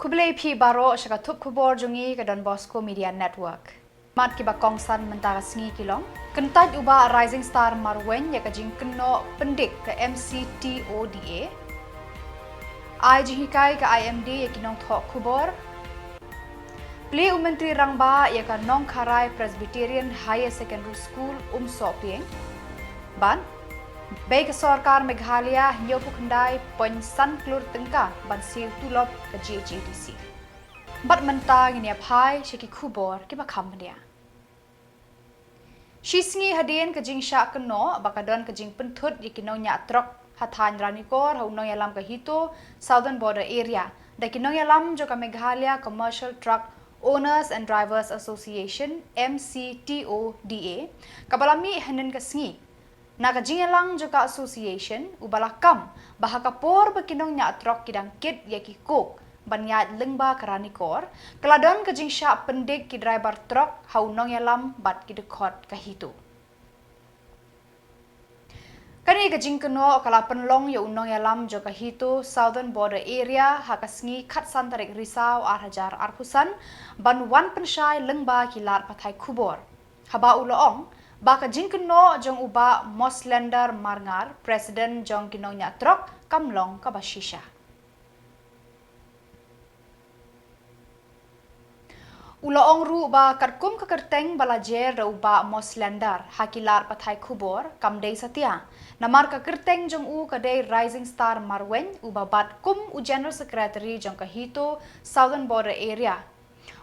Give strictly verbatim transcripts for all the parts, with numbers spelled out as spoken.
Khublei phi baroh sha ka thup khubor jong ngi ka Don Bosco Media Network. Mat kiba kongsan mynta ka sngi ki long: Kyntait u Bah Rising Star Marwein ïa ka jingkynnoh pyndik ka M C T O D A. Ai jinghikai ka I M D ïa ki nongthoh khubor. Plie u Myntri Rangbah ïa ka Nongkharai Presbyterian Higher Secondary School, Umsohpieng. Bad bei ka sorkar Meghalaya hynñiewphew khyndai point san klur tyngka ban siew tulop ka G H A D C. Bad mynta ngin ïa phai sha ki khubor kiba kham bniah. Shi sngi hadien ka jingshah kynnoh ba ka don ka jingpynthut ïa ki nongñiah trok ha thaiñ Ranikor ha u nongïalam ka HITO, Southern Border Area, da ki nongïalam jong ka Meghalaya Commercial Truck Owners and Drivers Association, M C T O D A, kaba la mih hynnin ka sngi. Na ka jingïalang jong ka association, u ba la kam ba ha ka por ba ki nongñiah trok ki dang kit ïa ki coke ban ïaid lyngba ka Ranikor, ka la don ka jingshah pyndik ki driver trok ha u nongïalam bad ki dkhot ka HITO. Kane ka jingkynnoh ka la pynlong ïa u nongïalam jong ka HITO Southern Border Area ha ka sngi khatsan tarik Risaw ar hajar arphew san, ban wan pynshai lyngba ki lad pathai khubor, haba u la ong ba ka jingkynnoh jong u Bah Moslender Marngar, President jong ki nongñiah trok, kam long kaba shisha. U la ong ruh ba katkum ka kyrteng ba la jer da u Bah Moslender ha ki lad pathai khubor, kam dei satia, namar ka kyrteng jong u ka dei Rising Star Marwein, u ba bat kum u General Secretary jong ka HITO Southern Border Area.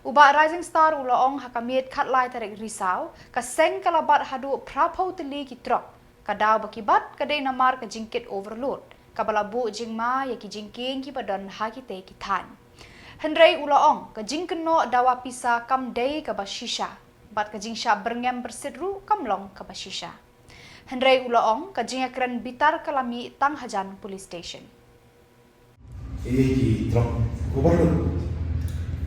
U Bah Rising Star u la ong ha ka miet khatlai tarik Risaw, ka seng ka la bat haduh phraphew tylli ki trok. Ka daw ba ki bat ka dei namar ka jingkit overload, kaba la buh jingma ïa ki jingkieng kiba don ha kitei ki thaiñ. Hynrei u la ong ka jingkynnoh dawa pisa kam dei kaba shisha, bad ka jingshah byrngem byrsit ruh kam long kaba shisha. Hynrei u la ong ka jingïakren bitar ka la mih tang hajan police station. Ïa ki trok overload.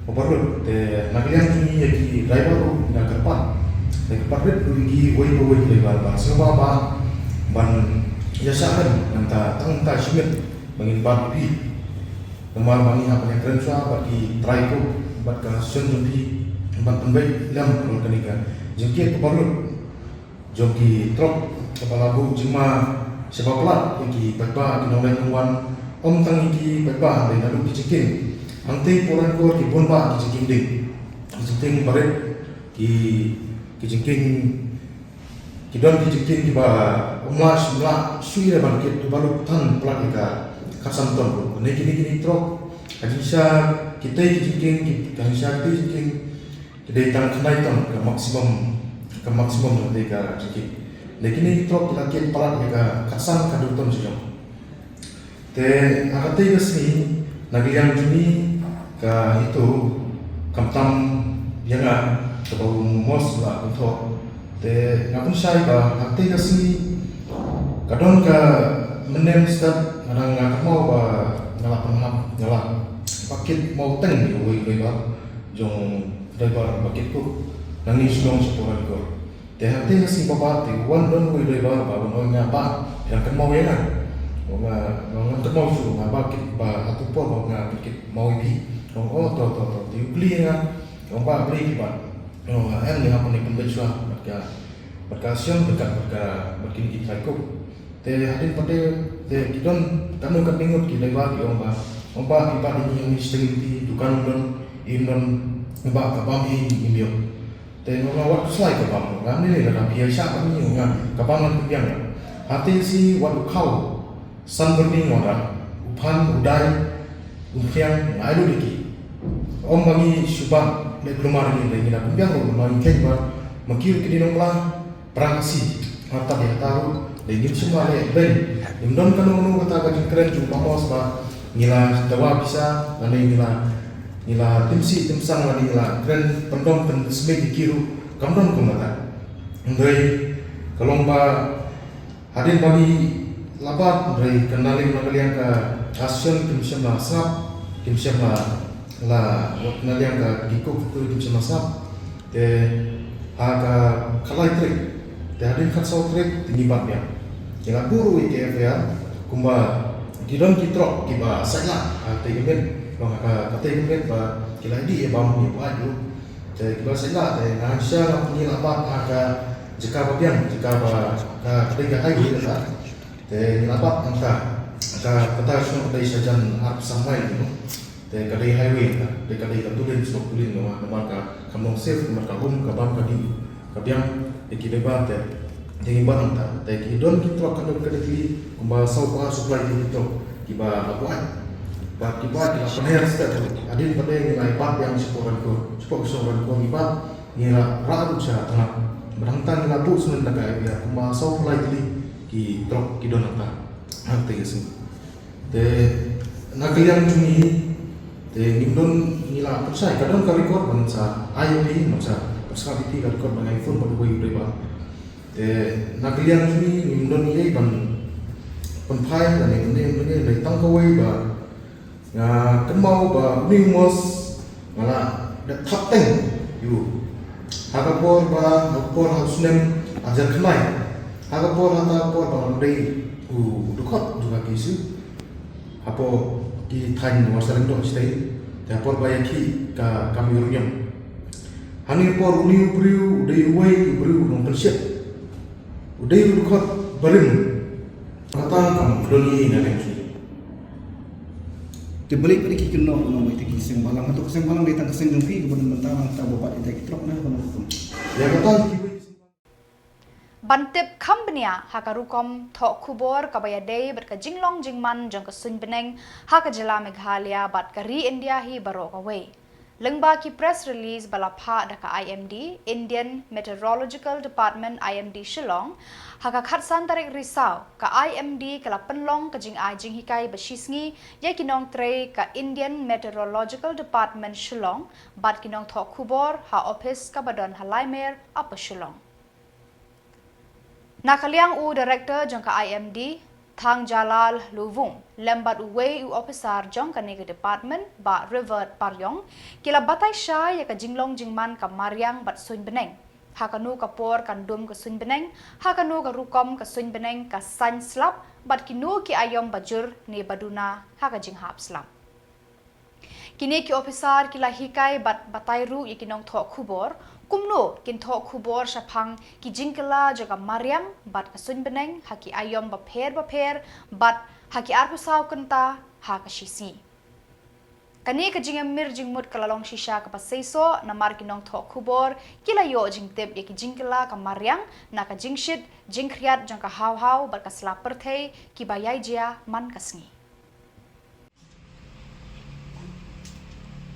Overload. Te na ka liang jong ngi ïa ki driver ruh ngi la kyrpad. Ngi kyrpad rit ruh ïa kiwei pa wei driver ba sngewbha ba ban ïa shah rem mynta tang mynta shi miet ba ngin bat ïa phi. Namar ba ngi hap ban ïakren shuwa bad ki trai coke bad ka association jong phi ban pynbeit lem ruh kane ka jingkit overload jong ki trok kaba la buh jingma shibun palat ïa ki paidbah ki nongleit nongwan, ym tang ïa ki paidbah hynrei naduh ki jingkieng. Hangtei Pyrshah Ranikor ki bun bah ki jingkieng ding, ki jingkieng barit, ki ki jingkieng, ki don ki jingkieng kiba ym lah ym lah shuh ïa ban kit, kiba lut than palat ïa ka khatsan ton. Kane kine kine trok ka jingshisha, kitei ki jingkieng ki, ka jingshisha kitei ki jingkieng ki dei tang khyndai ton ka maximum, ka maximum jong kane ka jingkieng. Te kine ki trok ki la kit palat ïa ka khatsan haduh ton shajrong. Te ha katei ka sngi na ka liang jong ngi ka HITO, khamtam ïa nga kaba u Mos la kynthoh. Te nga pynshai ba ha katei ka sngi ka don ka mynnin step nga dang nga kynmaw ba nga la pynhap, nga la ba kit mawteng ïa uwei u driver jong driver ba kit coke nangne shnong sha Pyrshah Ranikor. Te hangtei ha sngi ba bad te wan don uwei u driver ba ban ong ïa nga ba dang kynmaw ïa nga. Ong nga, nga kynmaw shuh nga ba kit ba hato por ba nga kit maw ïa phi. Ong oh to to to te u kylli ïa nga. Ong ba balei phi bat. Ong nga em ïa nga pynbeit pynbeit shuwa bad ka, bad ka association bad ka, bad ka, bad kine ki trai coke. Te hadien pat te ki don katno katne ngut ki driver ki ong ba, ong ba phi bat ïa ngi, ïa ngi shiteng lynti, dukan ym don, im don, ong ba ka bam hi im ïoh. Te nga ong wat khuslai ka bam, nga ong ne lada phi ïa shah bam hi, ong nga ka bam ngan pynbiang. Hangtei shi wat u khaw san byrni nga ong da, u phan, u dai, u phriang nga ai lut ïa ki. Ym ba ngi shu bam leh kulmar ïa ngi, ngi da pynbiang ruh, ma ngi kheiñ ba ma ki ruh ki dei nongpla Prang si, nga tap ïa kata ruh, dei ngim shym la leh beiñ. Ngim don kano kano kata ka jingkren jong u Bah Mos ba ngi la dawa pisa lane ngi la, ngi la tim sih tim sang lane ngi la kren pyndom pynsmit ïa ki ruh, kam don kum kata. Hynrei ka long ba hadien ba ngi la bat, hynrei ka na liang, na ka liang ka association kim shym la sngap, kim shym la, la, wat na liang ka ki coke factory kim shym la sngap. Te ha ka khatlai tarik, te hadien khatsaw tarik te ngi bat biang. Ngi la buh ruh ïa ka F I R kumba ki don ki trok kiba sait lad ha katei ka miet. Ba nga ka, ka tei ka met ba ki la dih ïa bam ïa buaid ruh. Te kiba sila te nga sha nga pynïaid la bad ha ka jaka ba biang, jaka ba ka, ka tei ka highway la. Te ngi la bad hangta, ka, kata shnong ka dei shajan arphew san mail, you know. Te ka dei highway ka, te ka dei ka tulin, shnong tulin, namar ka, ka long safe, namar ka um, ka bam ka dih. Ka biang, te ki dei ba te, te ngi bad hangta, te ki don ki trok ka don ka dei ki, kumba saw phew saw phew lai tylli ki trok, kiba la buaid. Bad ki buaid ki la pynher stet ruh, hadien pat te ngi la ïa bad biang shapoh Rankor, shapoh ki shnong Rankor ngi bad, ngi la rah ruh sha Tnat. Bad hangta ngi la buh smen da ka area, kumba saw phew lai tylli ki trok ki don hangta. Hangta ka seng. Te na ka liang jong ngi, te ngim don, ngi la pynshai, ka don ka record ban sa ai ïa phi, ban sa, ban sa ïa phi ka record ba nga phone bad uwei u dei ba. Te na ka liang jong ngi ngim don ei ban pynphai lane ne ne ne tang kawei ba nga kynmaw ba une u mos nga la dep thap teng ïa u. Ha ka por ba, ha ka por ha u snem arhajar khyndai. Ha ka por, ha ka por ba nga dei u dkhot jong ka KSU. Hapoh ki thaiñ Marsiling Doh shatei, te ha por ba ïakhih ka kam ïa u riam. Hangne por une u briew u dei uwei u briew u nongpynshit. U dei u dkhot barim. Kata kam don ïa na lengki. Te balei pat ki kynnoh nongwei te ki seng balang, hato ka seng balang dei tang ka seng jong phi kaba don bynta nangta ba bat ïa ki trok na kaba nang hukum. Ïa kata ki Ban tip kham bniah ha ka rukom thoh khubor kaba ïadei bad ka jinglong jingman jong ka suiñ bneng ha ka jylla Meghalaya bad ka ri India hi baroh kawei. Lyngba ki press release ba la phah da ka I M D, Indian Meteorological Department, I M D Shillong, ha ka khatsan tarik Risaw, ka I M D ka la pynlong ka jingai jinghikai ba shisngi ïa ki nongtrei ka Indian Meteorological Department Shillong bad ki nongthoh khubor ha ophis kaba don ha Laimer, Upper Shillong. Na ka liang u Director jong ka I M D, Thangjalal Luvung, lem bad uwei u ophisar jong kane ka department, Bah Rivert Pariong, ki la batai shai ïa ka jinglong jingman ka mariang bad suiñ bneng. Ha kano ka por kan dum ka suiñ bneng, ha kano ka rukom ka suiñ bneng ka saiñ slap, bad kino ki aïom ba jur ne ba duna ha ka jinghap slap. Kine ki ophisar ki la hikai bad batai ruh ïa ki nongthoh khubor kumno kin thoh khubor shaphang ki jingkylla jong ka mariang bad ka suiñ bneng ha ki aïom bapher bapher bad ha ki arphew saw kynta ha ka shisngi. Kane ka jingïamir jingmut ka la long shisha kaba seisoh namar ki nongthoh khubor ki la ïoh jingtip ïa ki jingkylla ka mariang na ka jingshit jingkhriat jong ka haw haw bad ka sla pyrthei kiba ïai jia man ka sngi.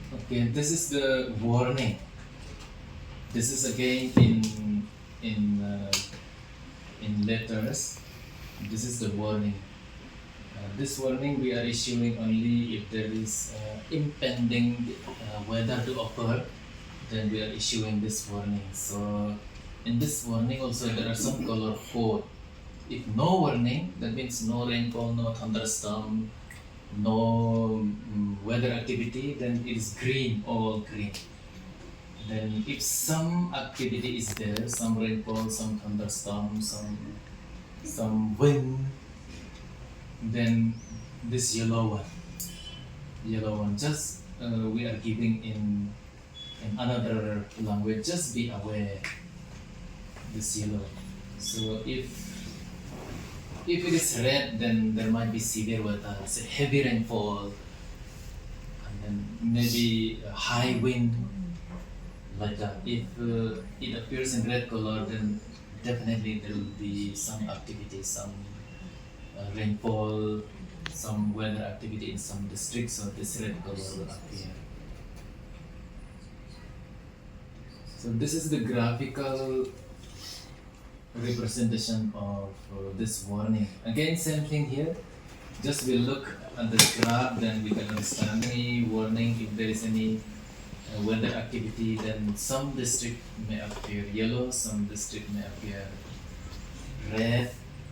Okay, this is the warning. This is again in in uh, in letters. This is the warning. Uh, this warning we are issuing only if there is uh, impending uh, weather to occur. Then we are issuing this warning. So in this warning also there are some color code. If no warning, that means no rainfall, no thunderstorm, no mm, weather activity, then it is green, all green. Then if some activity is there, some rainfall, some thunderstorm, some some wind, then this yellow one, yellow one, just uh, we are giving in in another language, just be aware. This yellow. So if if it is red, then there might be severe weather, say heavy rainfall, and then maybe a high wind, like that. If uh, it appears in red color, then definitely there will be some activity, some uh, rainfall, some weather activity in some districts, so this red color will appear. So this is the graphical representation of uh, this warning. Again, same thing here. Just we look at the graph, then we can understand any warning if there is any uh, weather activity. Then some district may appear yellow, some district may appear red,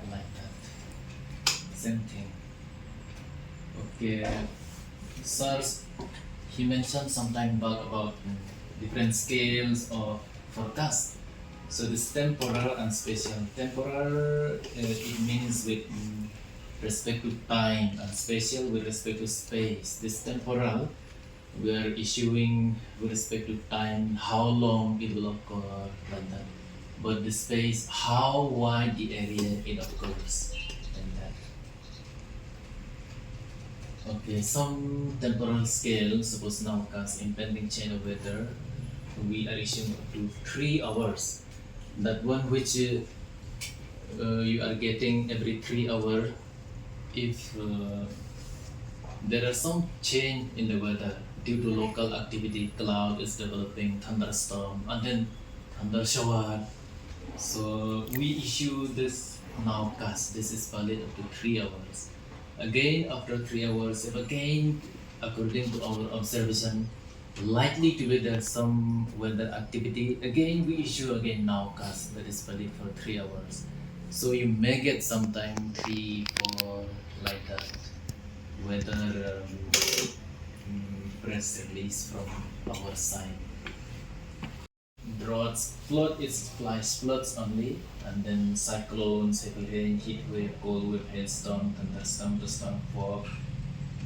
like that. Same thing. Okay, SARS, he mentioned some time back about mm, different scales of forecast. So this temporal and spatial. Temporal, uh, it means with mm, respect to time, and spatial with respect to space. This temporal We are issuing with respect to time, how long it will occur, like that. But the space, how wide the area it occurs, like that. Okay, some temporal scale, suppose nowcast, impending change of weather, we are issuing up to three hours. That one which uh, uh, you are getting every three hour, if uh, there are some change in the weather due to local activity, cloud is developing, thunderstorm, and then thunder shower. So we issue this nowcast. This is valid up to three hours. Again, after three hours, if again, according to our observation, likely to be there some weather activity, again we issue again nowcast that is valid for three hours. So you may get sometime three, four, like that, weather um, mm, press release from our side. Droughts, flood is flash floods only, and then cyclones, heavy rain, heat wave, cold wave, hailstorm, thunderstorm, dust storm, fog.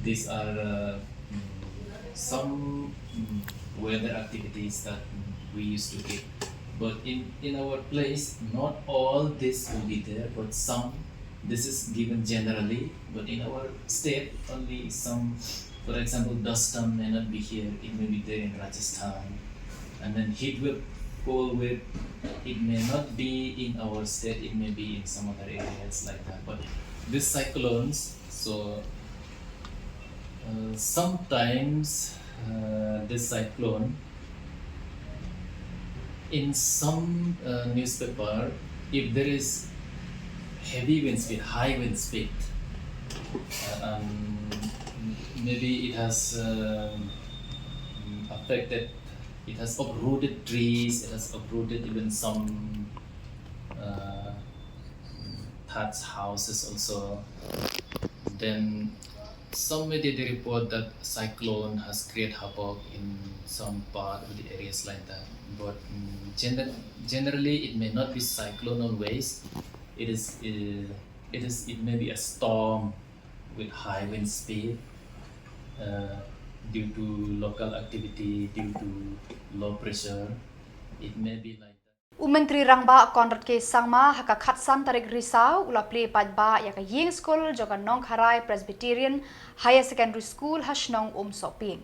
These are uh, mm, some mm, weather activities that mm, we used to get. But in, in our place, not all this will be there, but some. This is given generally, but in our state, only some. For example, dust storm may not be here, it may be there in Rajasthan. And then heat wave, cold wave, it may not be in our state, it may be in some other areas like that. But these cyclones, so uh, sometimes uh, this cyclone, in some uh, newspaper, if there is heavy wind speed, high wind speed, uh, um, maybe it has um, affected, it has uprooted trees, it has uprooted even some uh, thatched houses also. Then some media they report that cyclone has created havoc in some part of the areas like that. But mm, gener- generally, it may not be cyclone always. It is uh, it is it may be a storm with high wind speed uh, due to local activity, due to low pressure. It may be like that. U Myntri Rangbah Conrad K Sangma ha ka khatsan tarik Risaw u la plie paidbah ïa ka ïing skul jong ka Nongkharai Presbyterian Higher Secondary School ha shnong Umsohpieng.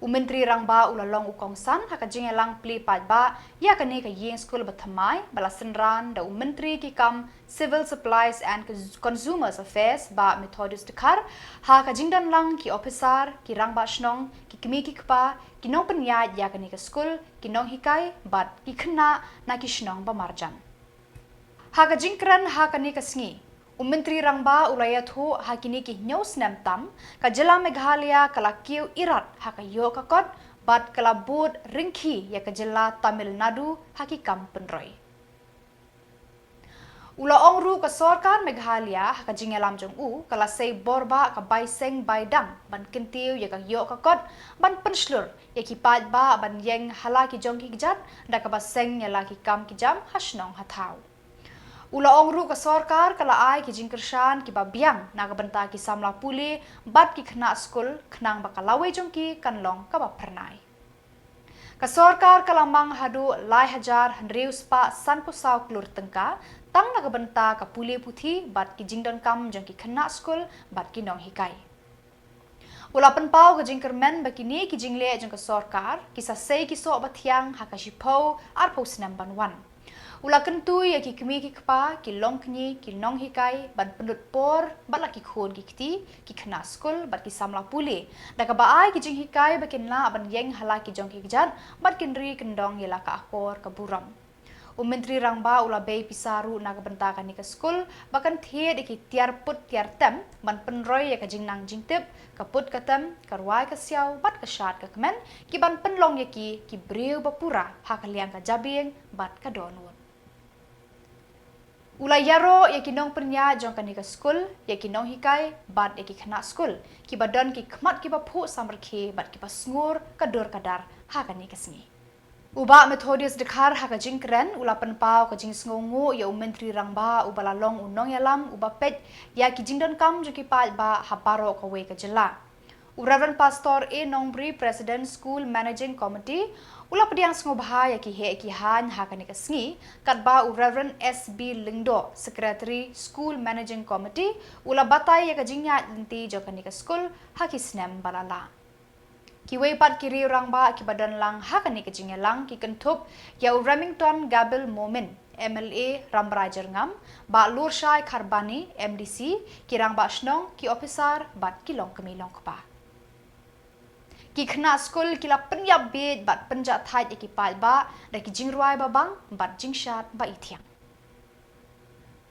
U Myntri Rangbah u la long u kongsan ha ka jingïalang plie paidbah ïa kane ka ïing skul ba thymmai ba la synran da u Myntri ki kam Civil Supplies and Cons- Consumers Affairs Bah Methodius Dkhar ha ka jingdon lang ki ophisar, ki rangbah shnong, ki kmie ki kpa, ki nongpynïaid ïa kane ka skul, ki nonghikai bad ki khynnah na ki shnong ba marjan. Ha ka jingkren ha kane ka sngi, u Myntri Rangbah u la ïathuh ha kine ki hynñiew snem tam ka jylla Meghalaya ka la kiew irat ha ka ïoh ka kot bad ka la bud ryngkhi ïa ka jylla Tamil Nadu ha ki kam pynroi. U la ong ruh ka sorkar Meghalaya ha ka jingïalam jong u ka la sei bor ba ka bai seng bai dang ban kyntiew ïa ka ïoh ka kot ban pynshlur ïa ki paidbah ban ïeng ha la ki jong ki kjat da kaba seng ïa la ki kam ki jam ha shnong ha thaw. U la ong ruh ka sorkar ka la ai ki jingkyrshan kiba biang na ka bynta ki samla pule bad ki khynnah skul khnang ba ka lawei jong ki kan long kaba phyrnai. Ka sorkar ka la mang haduh lai hajar hynriew spah sanphew saw klur tyngka tang na ka bynta ka pule puthi bad ki jingdonkam jong ki khynnah skul bad ki nonghikai. U la pynpaw ka jingkyrmen ba kine ki jingleh jong ka sorkar ki sa sei ki soh ba thiang ha ka shiphew arphew snem ban wan. U la kyntu ïa ki kmie ki kpa, ki longkñi, ki nonghikai ban pynlut por bad la ki khun ki kti, ki khynnah skul bad ki samla pule da kaba ai ki jinghikai ba kin lah ban ïeng ha la ki jong ki kjat bad kin ri kyndong ïa la ka akor ka burom. U Myntri Rangbah u la bei pisa ruh na ka bynta kane ka skul ba kan thied ïa ki tiar put tiar tem ban pynroi ïa ka jingnang jingtip, ka put ka tem, ka rwai ka siaw bad ka shad ka kmen, ki ban pynlong ïa ki ki briew ba pura ha ka liang ka jabieng bad ka dohnud. U la ïaroh ïa ki nongpynïaid jong kane ka skul, ïa ki nonghikai bad ïa ki khynnah skul kiba don ki khmat kiba phuh samrkhie bad kiba sngur ka dur ka dar ha kane ka sngi. U Bah Methodius Dkhar ha ka jingkren u la pynpaw ka jingsngewnguh ïa u Myntri Rangbah uba la long u nongïalam uba peit ïa ki jingdonkam jong ki paidbah ha baroh kawei ka jylla. U Reverend Pastor A Nongbri, President School Managing Committee, u la pdiang sngewbha ïa ki heh ki haiñ ha kane ka sngi, katba u Reverend S B Lyngdoh, Secretary School Managing Committee, u la batai ïa ka jingïaid lynti jong kane ka skul ha ki snem ba la lah. Kiwei pat ki riew rangbah kiba don lang ha kane ka jingïalang ki kynthup ïa u Remington Gabil Momin, M L A Rambrai Jyrngam, Bah Lurshai Kharbani, M D C, ki rangbah shnong, ki ophisar bad ki longkmie longkpa. Ki khynnah skul ki la pynïap bieit bad pynjahthait ïa ki paidbah da ki jingrwai ba bang bad jingshad ba ithiang.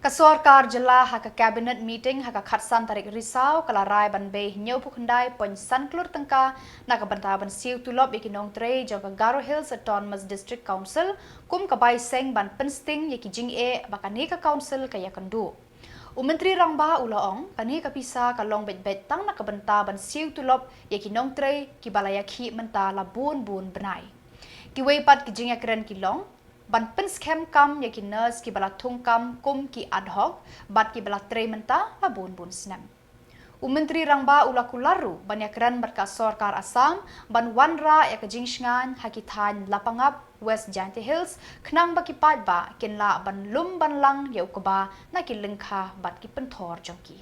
Ka sorkar jylla ha ka cabinet meeting ha ka khatsan tarik Risaw ka la rai ban bei hynñiewphew khyndai point san klur tyngka na ka bynta ban siew tulop ïa ki nongtrei jong ka Garo Hills Autonomous District Council kum ka bai seng ban pynsting ïa ki jingeh ba kane ka council ka ïakynduh. U Myntri Rangbah u la ong, kane ka pisa ka long beit beit tang na ka bynta ban siew tulop ïa ki nongtrei kiba la ïakhih mynta la bun bun bnai. Kiwei pat ki jingïakren ki long ban pynskhem kam ïa ki nurse kiba la thung kam kum ki ad hoc bad kiba la trei mynta la bun bun snem. U Myntri Rangbah u la kular ruh ban ïakren bad ka sorkar Assam ban wanrah ïa ka jingshngaiñ ha ki thaiñ Lapangap, West Jaintia Hills, khnang ba ki paidbah kin lah ban lum ban lang ïa u kba na ki lyngkha bad ki pynthor jong ki.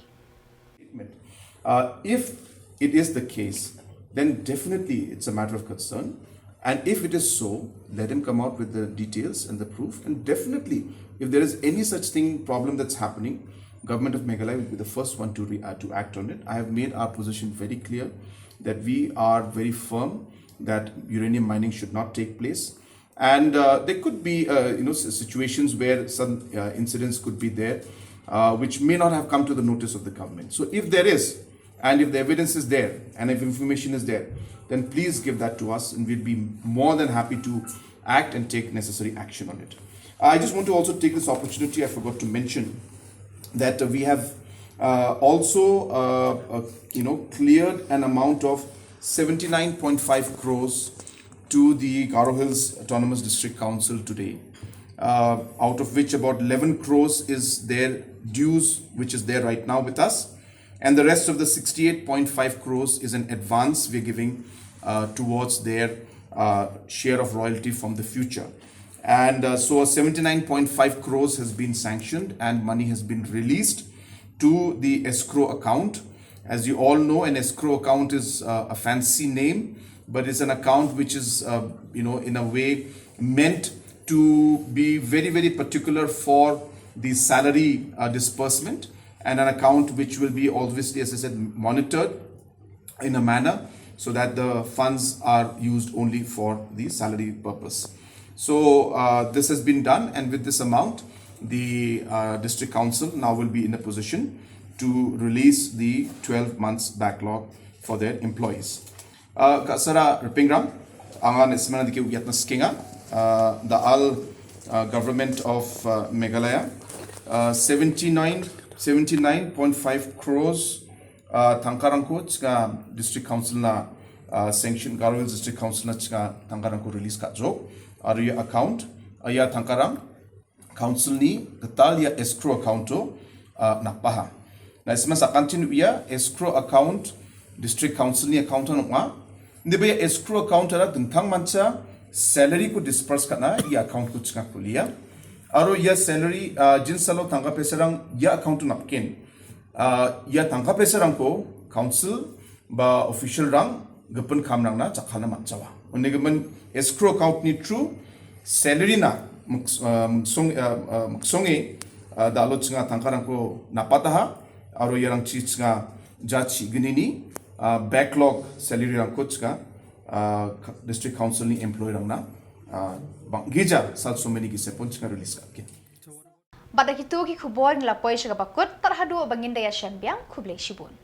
Uh, if it is the case, then definitely it's a matter of concern. And if it is so, let him come out with the details and the proof. And definitely, if there is any such thing, problem that's happening, Government of Meghalaya will be the first one to, re- uh, to act on it. I have made our position very clear that we are very firm that uranium mining should not take place. And uh, there could be uh, you know, s- situations where some uh, incidents could be there, uh, which may not have come to the notice of the government. So if there is, and if the evidence is there, and if information is there, then please give that to us, and we'd be more than happy to act and take necessary action on it. I just want to also take this opportunity, I forgot to mention, that uh, we have uh, also uh, uh, you know, cleared an amount of seventy-nine point five crores to the Garo Hills Autonomous District Council today, uh, out of which about eleven crores is their dues, which is there right now with us, and the rest of the sixty-eight point five crores is an advance we're giving uh, towards their uh, share of royalty from the future. And uh, so seventy-nine point five crores has been sanctioned and money has been released to the escrow account. As you all know, an escrow account is uh, a fancy name, but it's an account which is, uh, you know, in a way meant to be very, very particular for the salary uh, disbursement, and an account which will be obviously, as I said, monitored in a manner so that the funds are used only for the salary purpose. So uh, this has been done, and with this amount, the uh, district council now will be in a position to release the twelve months backlog for their employees. Uh, ka sara Ripingram, angan ismana dike uyat na skinga, uh, the all uh, government of uh, Meghalaya, uh, seventy-nine, seventy-nine point five crores uh, tangkarangko chka district council na uh, sanction, Garo Hills District Council na chka tangkarangko release ka jok, uh, area account, uh, ya tangkarang council ni ketal ya escrow account to uh, napaha. Na isma sa continue ya escrow account, district council ni account nokma. Ni ba ya escrow account ara tentang mancha salary ko disperse kana ya account ko chka kulia. Aro ya salary uh, jin salo tangka peserang ya account napkin. Uh, ya tangka peserang ko council ba official rang gepen kam rang na chakana manchawa. Onne gemen escrow account ni true salary na muksong uh, muksong uh, muksong e uh, da lo chinga tangka rang ko napataha aro ya rang chi chinga jachi genini uh, backlog salary rang ko chinga uh, district council ni employee rang na uh, bang gija sal so many gise pon chinga release ka kin. Bad da kitu ki khubor ngi la poi sha kaba kut, tar haduh ba ngin da ïa shem biang, khublei shibun.